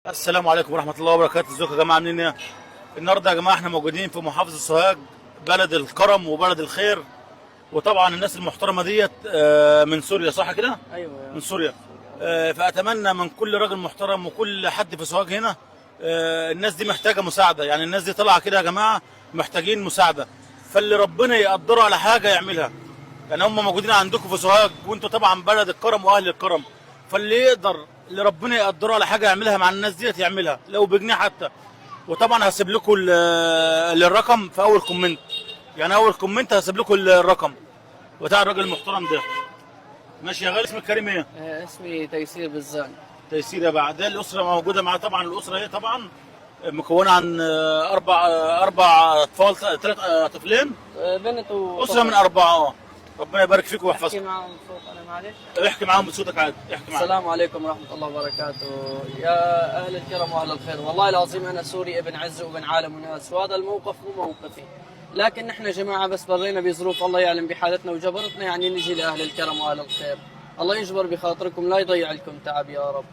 السلام عليكم ورحمة الله وبركاته. ازيكم يا جماعة، عاملين ايه؟ النهارده يا جماعة احنا موجودين في محافظة سوهاج، بلد الكرم وبلد الخير. وطبعا الناس المحترمة ديت من سوريا، صح كده؟ ايوه. من سوريا. فأتمنى من كل راجل محترم وكل حد في سوهاج هنا، الناس دي محتاجة مساعدة. يعني الناس دي طالعة كده يا جماعة محتاجين مساعدة، فاللي ربنا يقدره على حاجة يعملها. يعني هم موجودين عندكم في سوهاج، وانتوا طبعا بلد الكرم واهل الكرم، فاللي يقدر، اللي ربنا يقدره على حاجة يعملها مع الناس ديت يعملها لو بجنيه حتى. وطبعا هسيب لكم الرقم في اول comment، يعني اول comment هسيب لكم الرقم بتاع الراجل المحترم ده. ماشي يا غالي، اسمك كريم ايه؟ اسمي تيسير بالزان. تيسير يا بعد. ده الاسرة موجودة معاه. طبعا الاسرة هي طبعا مكونة عن اربع اطفال، ثلاث طفلين. بنت و اسره من اربعه. ربنا يبارك فيك احكي ويحفظك. معهم بصوت انا، معلش. احكي معاهم بصوتك عادي، احكي معاهم. السلام عليكم ورحمة الله وبركاته، يا أهل الكرم وأهل الخير. والله العظيم أنا سوري ابن عز وابن عالم وناس، وهذا الموقف مو موقفي، لكن نحن جماعة بس برينا بظروف الله يعلم بحالتنا وجبرتنا يعني نجي لأهل الكرم وأهل الخير. الله يجبر بخاطركم، لا يضيع لكم تعب يا رب.